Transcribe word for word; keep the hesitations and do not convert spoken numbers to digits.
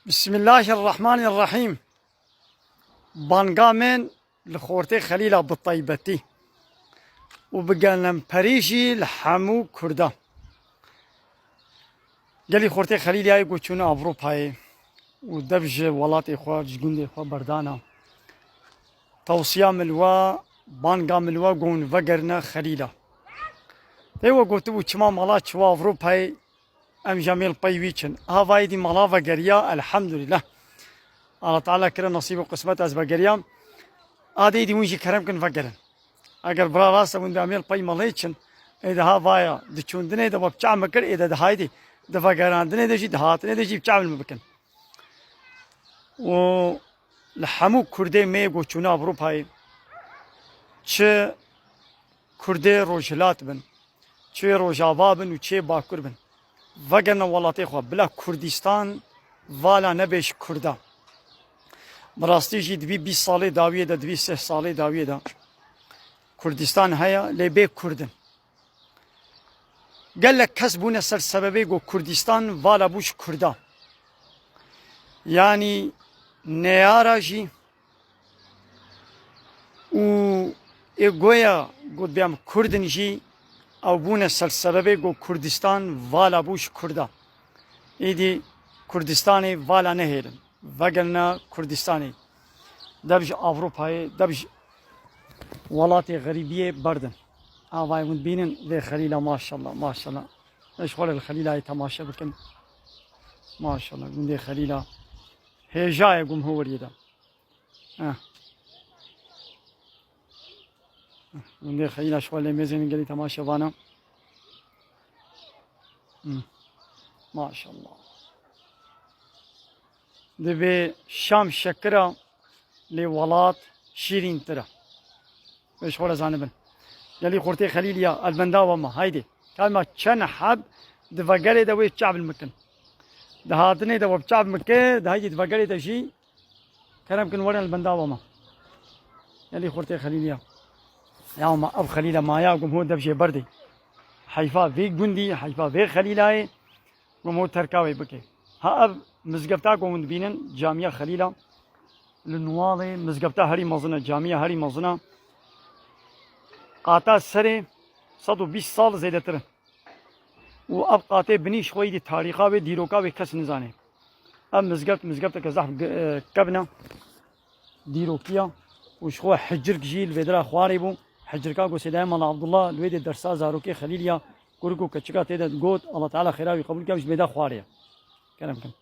Bismillahirrahmanirrahîm. Banga min li xortê Xelîla bi taybetî û bi gelemperî jî li hemû Kurda. Gelî xortê Xelîliyayê ku çûne Ewropayê û dev ji welatê xwe, ji gundê xwe berdana. Tewsiya min li we, banga min li we ku hûn vegerine Xelîla. Tê we gotibû çima mala çiwa Ewropayê, em jî em ê li pey wî çin. Havayê dî mala vegeriya, elhamdulillah. Allah Teala kire nesîb û qismet ez vegeriyam. Adê dî hûn jî kerem kin vegerin. Eger bira rast e hûn dê em ê li pey malê çin. Ê de havaya diçûndinê de we bi çav min kir, ê de dihaydî. Di vegerandinê de jî, dihatinê de jî bi çav min bikin. Û li hemû Kurdê me yê ku çûne Ewropayê, çi Kurdê Rojhilat bin, çi Rojava bin û çi Bakur bin, vegerine welatê xwe, bila Kurdistan vala nebe ji Kurda. Bi rastî jî di vî bîst salê dawiyê de, di vî sih salê dawiyê de Kurdistan heye, lê bê Kurd in. Gelek kes bûne ser sebebê ku Kurdistan vala bû ji Kurda. Yanî neyara jî û ê goya ku dibêm Kurd in jî ew bûne ser sebebê ku Kurdistan vala bû ji Kurda. Êdî Kurdistanê vala nehêlin. Vegerine Kurdistanê. Dev ji Ewropayê, dev ji welatê xerîbiyê berdin. Avayê hûn dibînin vê Xelîla, maşallah, maşallah. Ez ji xwe re li Xelîlayê temaşe bikim. Maşallah, gundê Xelîla. Hêja ye gum hû weriyê de. Heh. Gundê Xelîla ji xwe lê mêzên gelî temaşevana. Hı. Maşallah. Divê Şam şekira lê welat şîrîntir e. Wê ji xwe re zanibin. Gelî xortê Xelîliya, elbenda we ma, haydê. Kalma çend heb di vegerê de wê çav min bikin. Di hatinê de we bi çav min kir, di haydî di vegerê de jî kerem kin werin elbenda we ma. Gelî xortê Xelîliya. Ya ma ev Xelîla maya gum ho dev jê berdê. Heyfa vê gundî, heyfa vê Xelîlayê. Ku hûn terka wê bike. Ha ev mizgefta ku hûn dibînin, Camiya Xelîla, li Nuwalê mizgefta herî mezin e, camiya herî mezin e. Qata serê sed û bîst sal zêdetir in. Û ev qatê binî ji xwe yî dî tarîxa wê, dîroka wê kes nizane. Ev mizgeft, mizgefteke zehf ge-, e, kevn e. Dîrokiya û ji xwe hicirk jî li vê dira xwarê bû. Hicirka ku Sêdayê Mala Abdullah li wê dê dersa zarokê Xelîliya, kurik û keçika tê de digot, Allah Teala xêra wî qebûl ke, ji vê de xwarê ye. Kerem kin.